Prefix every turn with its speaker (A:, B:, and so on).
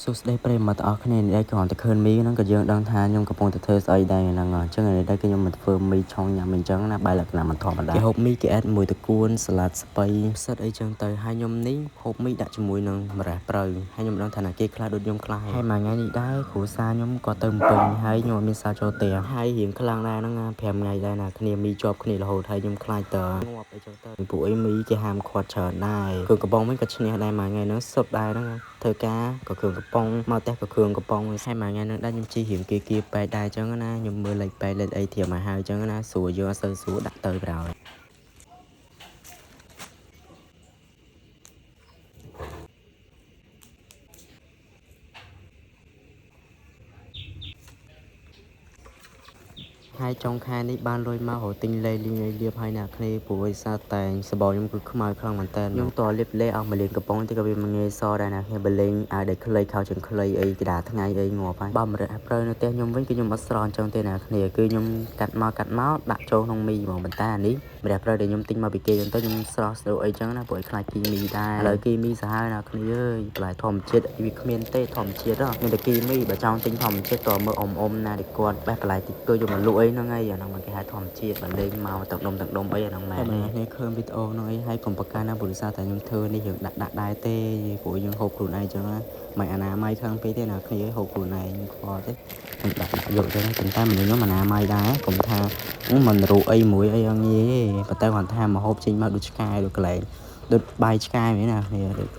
A: សួស្តីប្រិយមិត្តទាំងអស់គ្នានេះដែរគ្រាន់តែឃើញមីហ្នឹងក៏យើងដឹងថាខ្ញុំកំពុងតែធ្វើស្អីដែរហ្នឹងអញ្ចឹងនេះដែរគឺខ្ញុំមកធ្វើមីឆុងញ៉ាំអញ្ចឹងណាបែបលក្ខណៈមិនធម្មតាគេហូបមីគេអេតមួយតកួនសាឡាត់ស្ពៃផ្សិតអីចឹងទៅហើយខ្ញុំនេះហូបមីដាក់ជាមួយនឹងម្រះព្រៅហើយខ្ញុំដឹងថាណាគេខ្លះដូចខ្ញុំខ្លះហើយមួយថ្ងៃនេះដែរគ្រួសារខ្ញុំក៏ទៅភ្នំពេញហើយខ្ញុំអត់មានសារចូលផ្ទះហើយរៀងខ្លាំងដែរហ្នឹង5ថ្ងៃដែរណាគ្នាមីជាប់គ្នារហូតហើយខ្ញុំខ្លាចតងាប់អីចឹងទៅពួកអីមីគេហាមឃាត់ច្រើនដែរគ្រឿងកំប៉ុងវិញក៏ឈ្នះដែរមួយថ្ងៃហ្នឹងសុទ្ធដែរហ្នឹងធ្វើការក៏គ្រឿងកំប៉ុងមកផ្ទះក៏គ្រឿងកំប៉ុងហើយមួយថ្ងៃហ្នឹងដែរខ្ញុំជិះរៀងគៀគៀពេកដែរអញ្ចឹងណាខ្ញុំមើលលេខពេកលេខអីធៀបមកហើយអញ្ចឹងណាស្រួលយើងអត់សូវស្រួលដាក់ទៅប្រហើយ ហើយចុងខែនេះបានលុយមករកទិញលេលីងអីលាបហើយអ្នកគ្នាព្រោះឯសារតែងសបោខ្ញុំគឺខ្មៅខ្លាំងមែនតើខ្ញុំតលាបលេអស់មួយលានកំប៉ុងទីក៏វាមិនងាយសដែរណាគ្នាបើលេងអាវដែលខ្លីខោជើងខ្លីអីក្តារថ្ងៃអីងាប់ហើយបើម្រេចអាព្រៅនៅផ្ទះខ្ញុំវិញគឺខ្ញុំអត់ស្រស់អញ្ចឹងទេណាគ្នាគឺខ្ញុំកាត់មកកាត់មកដាក់ចូលក្នុងមីហ្មងប៉ុន្តែអានេះម្រះព្រៅដែលខ្ញុំទិញមកពីគេអញ្ចឹងទៅខ្ញុំស្រស់ស្រួលអីចឹងណាព្រោះឯខ្លាចគីមីដែរឥឡូវគីមីសាហាវណាគ្នាអើយបន្លែធម្មជាតិវាគ្មានទេធម្មជាតិហ៎មានតែគីមីបើចង់ទិញធម្មជាតិតមើលអ៊ំអ៊ំណាដែលគាត់បេះបន្លែតិចតួចយកមកលក់អីហ្នឹងឯងអាហ្នឹងមិនគេហៅធម្មជាតិបើលេងមកទឹកដុំទឹកដុំអីអាហ្នឹងមែនហើយនេះឃើញវីដេអូហ្នឹងអីហើយកុំប្រកាន់ណាព្រោះសារតែខ្ញុំធ្វើនេះរឿងដាក់ដាក់ដែរទេព្រោះយើងហូបខ្លួនឯងចឹងណាមិនអនាម័យខ្លាំងពេកទេណាគ្នាហូបខ្លួនឯងខ្វល់ទេខ្ញុំដាក់ដាក់យកចឹងប៉ុន្តែមនុស្សខ្ញុំអនាម័យដែរកុំថាមិនរੂអីមួយអីអងងាយទេប៉ុន្តែគាត់ថាមកហូបចេញមកដូចឆ្កែដូចកន្លែងដូចបាយឆ្កែមែនណាគ្នាដូច